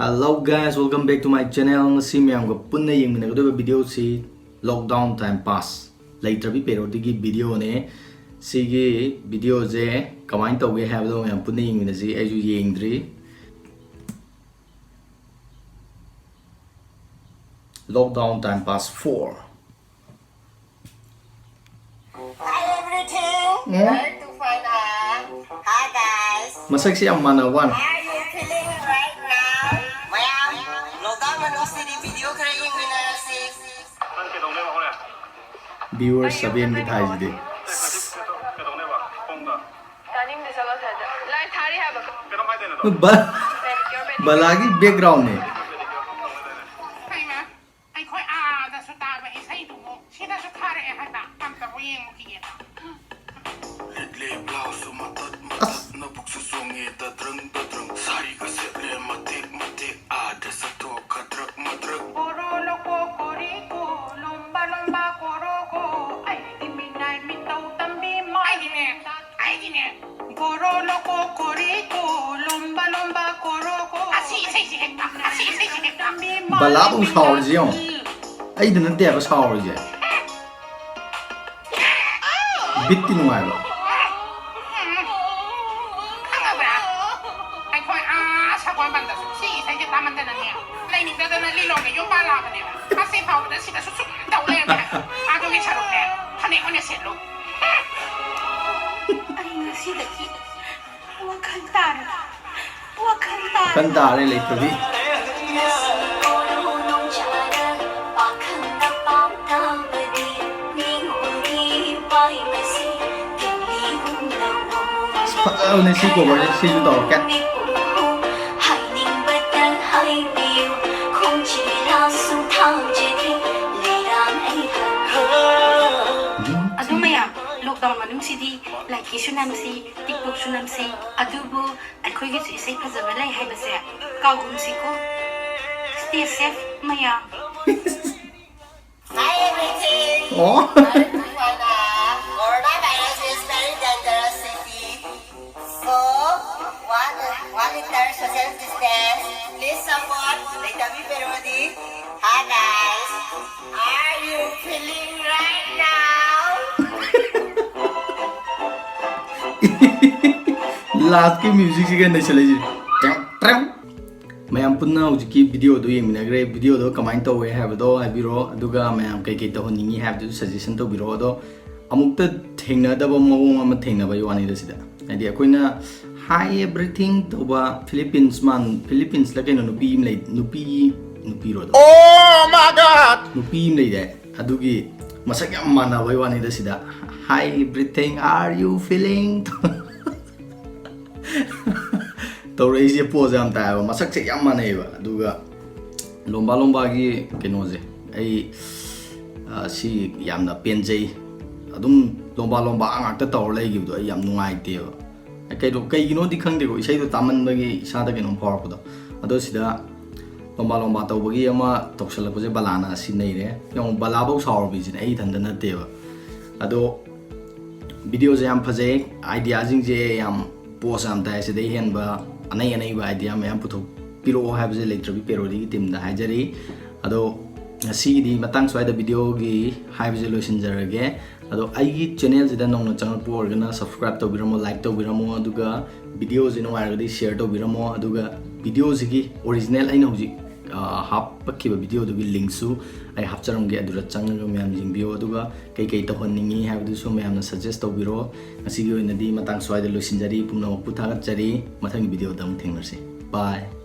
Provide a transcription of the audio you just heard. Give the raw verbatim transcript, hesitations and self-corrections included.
Hello guys, welcome back to my channel. ꯉꯁꯤ ꯃꯌꯥꯝꯒ ꯄꯨꯟꯅ ꯌꯦꯡꯃꯤꯟꯅꯒꯗꯧꯔꯤꯕ video ꯁꯤ Lockdown Time Pass, ꯂꯩꯇ꯭ꯔꯕꯤ parody ꯒꯤ video ꯅꯦ꯫ ꯁꯤꯒꯤ video ꯁꯦ ꯀꯃꯥꯏꯅ ꯇꯧꯒꯦ ꯍꯥꯏꯕꯗꯣ ꯃꯌꯥꯝ ꯄꯨꯟꯅ ꯌꯦꯡꯃꯤꯟꯅꯁꯤ꯫ ꯑꯩꯁꯨ ꯌꯦꯡꯗ꯭ꯔꯤ꯫ Lockdown Time Pass four. Hi everything. Hmm? Where to find her? Hi guys. ꯃꯁꯛꯁꯤ ꯌꯥꯝ ꯃꯥꯟꯅꯕ ꯋꯥꯅꯤ꯫ How are you feeling right now? ꯃꯌꯥꯝ, lockdown ꯃꯅꯨꯡꯁꯤꯗꯤ video ꯈꯔ ꯌꯦꯡꯃꯤꯟꯅꯔꯁꯤ꯫ Viewers seven ꯒꯤ ꯊꯥꯏꯁꯤꯗꯤ꯫ ꯇꯥꯅꯤꯡꯗꯦ, ꯆꯠꯂꯣ ꯑꯁ꯭ꯋꯥꯏꯗ꯫ ꯂꯥꯏ ꯊꯥꯔꯤ ꯍꯥꯏꯕ꯫ ꯕ-, ꯕꯂꯥꯒꯤ background ꯅꯦ꯫ ꯍꯩꯃꯥ, ꯑꯩꯈꯣꯏ ꯑꯥꯗꯁꯨ ꯇꯥꯕ ꯏꯁꯩꯗꯨꯕꯨ ꯁꯤꯗꯁꯨ ꯊꯥꯔꯛꯑꯦ ꯍꯥꯏꯕ꯫ ꯑꯝꯇꯕꯨ ꯌꯦꯡꯉꯨꯈꯤꯒꯦ꯫ ꯂꯤꯠꯂꯦ blouse ꯃꯇꯠ ꯃꯇꯠ, ꯑꯁ꯫ ꯅꯕꯨꯛꯁꯨ ꯆꯣꯡꯉꯦ ꯗꯗ꯭ꯔꯪ ꯗꯗ꯭ꯔꯪ, ꯁꯥꯔꯤꯒ ꯁꯦꯠꯂꯦ ꯃꯇꯦꯛ ꯃꯇꯦꯛ, ꯑꯥꯗ ꯆꯠꯊꯣꯛ ꯈꯗ꯭ꯔꯛ ꯃꯗ꯭ꯔꯛ꯫ ꯕꯣꯔꯣ ꯂꯣꯀꯣ ꯀꯣꯔꯤꯀꯣ, ꯂꯣꯝꯕ ꯂꯣꯝꯕ ꯀꯣꯔꯣꯀꯣ, ꯑꯩꯗꯤ ꯃꯤꯅꯥꯏ ꯃꯤꯇꯧ ꯇꯝꯕꯤ ꯃꯥꯜꯂꯦ꯫ ꯑꯩꯗꯤꯅꯦ, ꯑꯩꯗꯤꯅꯦ, ꯕꯣꯔꯣ ꯂꯣꯀꯣ ꯀꯣꯔꯤꯀꯣ, ꯂꯣꯝꯕ ꯂꯣꯝꯕ ꯀꯣꯔꯣꯀꯣ꯫ ꯑꯁꯤ ꯏꯁꯩꯁꯤ ꯍꯦꯛꯇ, ꯑꯁꯤ ꯏꯁꯩꯁꯤ ꯍꯦꯛꯇ꯫ ꯕꯂꯥꯕꯨ ꯁꯥꯎꯔꯤꯁꯦ ꯌꯦꯡꯉꯣ꯫ ꯑꯩꯗ ꯅꯠꯇꯦ ꯍꯥꯏꯕ ꯁꯥꯎꯔꯤꯁꯦ꯫ Beat ꯇꯤ ꯅꯨꯡꯉꯥꯏꯕ꯫ ꯈꯪꯉꯕ꯭ꯔꯥ? ꯑꯩꯈꯣꯏ ꯑꯥ ꯁꯒꯣꯜꯕꯟꯗꯁꯨ ꯁꯤ ꯏꯁꯩꯁꯦ ꯇꯥꯃꯟꯗꯅꯅꯦ, ꯂꯩꯅꯤꯡꯗꯗꯅ ꯂꯤꯂꯣꯡꯗ ꯌꯨꯝ ꯄꯥꯜꯂꯛꯑꯕꯅꯦꯕ꯫ ꯉꯁꯤ ꯐꯥꯎꯕꯗ ꯁꯤꯗꯁꯨ ꯁꯨꯝ ꯇꯧ ꯂꯩꯔꯝꯃꯦ ꯍꯥꯏꯕ꯫ ꯑꯗꯨꯒꯤ ꯁꯔꯨꯛꯅꯦ, ꯐꯅꯦꯛ ꯑꯣꯏꯅ ꯁꯦꯠꯂꯨ꯫ ꯑꯩ ꯉꯁꯤꯗꯒꯤ ꯋꯥꯈꯜ ꯇꯥꯔꯦ꯫ ꯋꯥꯈꯜ ꯇꯥꯔꯦ꯫ ꯋꯥꯈꯜ ꯇꯥꯔꯦ ꯂꯩꯇꯕꯤ꯫ ꯑꯁ, ꯐꯖꯕꯅꯦ ꯁꯤ cover ꯁꯦ, ꯁꯤꯁꯨ ꯇꯧꯔꯛꯀꯦ꯫ ꯑꯗꯨ ꯃꯌꯥꯝ, lockdown ꯃꯅꯨꯡꯁꯤꯗꯤ ꯂꯥꯏꯛꯀꯤꯁꯨ ꯅꯝꯁꯤ, TikTokꯁꯨ ꯅꯝꯁꯤ, ꯑꯗꯨꯕꯨ ꯑꯩꯈꯣꯏꯒꯤꯁꯨ ꯏꯁꯩ ꯐꯖꯕ ꯂꯩ ꯍꯥꯏꯕꯁꯦ ꯀꯥꯎꯒꯨꯝꯁꯤꯀꯣ꯫ Stay safe ꯃꯌꯥꯝ꯫ Hi everything. Oh. Coronavirus is very dangerous city. So, one, one meter social distance. Please ꯂꯥꯁꯀꯤ ꯃ꯭ꯌꯨꯖꯤꯛꯁꯤꯒ ꯅꯩꯁꯜꯂꯛꯏꯁꯦ꯫ ꯇ꯭ꯔꯦꯝ, ꯇ꯭ꯔꯦꯝ꯫ ꯃꯌꯥꯝ ꯄꯨꯟꯅ ꯍꯧꯖꯤꯛꯀꯤ ꯚꯤꯗꯤꯑꯣꯗꯣ ꯌꯦꯡꯃꯤꯟꯅꯈ꯭ꯔꯦ꯫ ꯚꯤꯗꯤꯑꯣꯗꯣ ꯀꯃꯥꯏꯅ ꯇꯧꯋꯦ ꯍꯥꯏꯕꯗꯣ ꯍꯥꯏꯕꯤꯔꯣ, ꯑꯗꯨꯒ ꯃꯌꯥꯝ ꯀꯩꯀꯩ ꯇꯧꯍꯟꯅꯤꯡꯉꯤ ꯍꯥꯏꯕꯗꯨꯁꯨ ꯁꯖꯦꯁꯟ ꯇꯧꯕꯤꯔꯛꯑꯣ꯫ ꯑꯗꯣ ꯑꯃꯨꯛꯇ ꯊꯦꯡꯅꯗꯕ ꯃꯑꯣꯡ ꯑꯃ ꯊꯦꯡꯅꯕꯩ ꯋꯥꯅꯤꯗ ꯁꯤꯗ꯫ ꯍꯥꯏꯗꯤ ꯑꯩꯈꯣꯏꯅ Hi Everything ꯇꯧꯕ ꯐꯤꯂꯤꯄꯤꯟꯁ ꯃꯥꯟ-, ꯐꯤꯂꯤꯄꯤꯟꯁꯂ ꯀꯩꯅꯣ ꯅꯨꯄꯤ ꯑꯃ ꯂꯩ, ꯅꯨꯄꯤ, ꯅꯨꯄꯤꯔꯣ ꯑꯗꯣ? Oh my God! ꯅꯨꯄꯤ ꯑꯃ ꯂꯩꯔꯦ꯫ ꯑꯗꯨꯒꯤ ꯃꯁꯛ ꯌꯥꯝ ꯃꯥꯟꯅꯕꯩ ꯋꯥꯅꯤꯗ ꯁꯤꯗ꯫ Hi everything, are you feeling? ꯇꯧꯔꯛꯏꯁꯦ ꯄꯣꯁ ꯌꯥꯝ ꯇꯥꯏꯌꯦꯕ, ꯃꯁꯛꯁꯦ ꯌꯥꯝ ꯃꯥꯟꯅꯩꯌꯦꯕ꯫ ꯑꯗꯨꯒ ꯂꯣꯝꯕꯥ ꯂꯣꯝꯕꯥꯒꯤ ꯀꯩꯅꯣꯁꯦ ꯑꯩ, ꯑ, ꯁꯤ ꯌꯥꯝꯅ ꯄꯦꯟꯖꯩ꯫ ꯑꯗꯨꯝ ꯂꯣꯝꯕꯥ ꯂꯣꯝꯕꯥ ꯉꯥꯛꯇ ꯇꯧꯔ ꯂꯩꯈꯤꯕꯗꯣ ꯑꯩ ꯌꯥꯝ ꯅꯨꯡꯉꯥꯏꯇꯦꯕ꯫ ꯀꯩꯅꯣ, ꯀꯩꯒꯤꯅꯣꯗꯤ ꯈꯪꯗꯦꯀꯣ, ꯏꯁꯩꯗꯣ ꯇꯥꯃꯟꯕꯒꯤ ꯏꯁꯥꯗ ꯀꯩꯅꯣꯝ ꯐꯥꯎꯔꯛꯄꯗꯣ꯫ ꯑꯗꯣ ꯁꯤꯗ ꯂꯣꯝꯕꯥ ꯂꯣꯝꯕꯥ ꯇꯧꯕꯒꯤ ꯑꯃ ꯇꯧꯁꯜꯂꯛꯄꯁꯦ ꯕꯂꯥꯅ ꯑꯁꯤ ꯅꯩꯔꯦ꯫ ꯌꯦꯡꯉꯣ, ꯕꯂꯥꯐꯧ ꯁꯥꯎꯔꯕꯤꯁꯤꯅꯦ, ꯑꯩ ꯏꯊꯟꯇ ꯅꯠꯇꯦꯕ꯫ ꯑꯗꯣ ꯚꯤꯗꯤꯑꯣꯁꯦ ꯌꯥꯝ ꯐꯖꯩ, ꯑꯥꯏꯗꯤꯌꯥꯁꯤꯡꯁꯦ ꯌꯥꯝ ꯄꯣꯁ ꯌꯥꯝ ꯇꯥꯏ꯫ ꯁꯤꯗꯩ ꯍꯦꯟꯕ ꯑꯅꯩ ꯑꯅꯩꯕ ꯑꯥꯏꯗꯤꯌꯥ ꯃꯌꯥꯝ ꯄꯨꯊꯣꯛꯄꯤꯔꯛꯑꯣ ꯍꯥꯏꯕꯁꯦ ꯂꯩꯇ꯭ꯔꯕꯤ ꯄꯦꯔꯣꯗꯤꯒꯤ ꯇꯤꯝꯗ ꯍꯥꯏꯖꯔꯤ꯫ ꯑꯗꯣ ꯉꯁꯤꯒꯤꯗꯤ ꯃꯇꯥꯡ ꯁ꯭ꯋꯥꯏꯗ ꯚꯤꯗꯤꯑꯣꯒꯤ ꯍꯥꯏꯕꯁꯦ ꯂꯣꯏꯁꯤꯟꯖꯔꯒꯦ꯫ ꯑꯗꯣ ꯑꯩꯒꯤ ꯆꯦꯅꯦꯜꯁꯤꯗ ꯅꯧꯅ ꯆꯪꯉꯛꯄ ꯑꯣꯏꯔꯒꯅ subscribe ꯇꯧꯕꯤꯔꯝꯃꯣ, like ꯇꯧꯕꯤꯔꯝꯃꯣ, ꯑꯗꯨꯒ ꯚꯤꯗꯤꯑꯣꯁꯤ ꯅꯨꯡꯉꯥꯏꯔꯒꯗꯤ share ꯇꯧꯕꯤꯔꯝꯃꯣ꯫ ꯑꯗꯨꯒ ꯚꯤꯗꯤꯑꯣꯁꯤꯒꯤ original ꯑꯩꯅ ꯍꯧꯖꯤꯛ, ꯑ, ꯍꯥꯞꯄꯛꯈꯤꯕ ꯚꯤꯗꯤꯑꯣꯗꯨꯒꯤ linkꯁꯨ ꯑꯩ ꯍꯥꯞꯆꯔꯝꯒꯦ, ꯑꯗꯨꯗ ꯆꯪꯉꯒ ꯃꯌꯥꯝ ꯌꯦꯡꯕꯤꯌꯣ꯫ ꯑꯗꯨꯒ ꯀꯩꯀꯩ ꯇꯧꯍꯟꯅꯤꯡꯉꯤ ꯍꯥꯏꯕꯗꯨꯁꯨ ꯃꯌꯥꯝꯅ suggest ꯇꯧꯕꯤꯔꯣ꯫ ꯉꯁꯤꯒꯤ ꯑꯣꯏꯅꯗꯤ ꯃꯇꯥꯡ ꯁ꯭ꯋꯥꯏꯗ ꯂꯣꯏꯁꯤꯟꯖꯔꯤ꯫ ꯄꯨꯝꯅꯃꯛꯄꯨ ꯊꯥꯒꯠꯆꯔꯤ꯫ ꯃꯊꯪꯒꯤ ꯚꯤꯗꯤꯑꯣꯗ ꯑꯃꯨꯛ ꯊꯦꯡꯅꯔꯁꯤ꯫ Bye꯫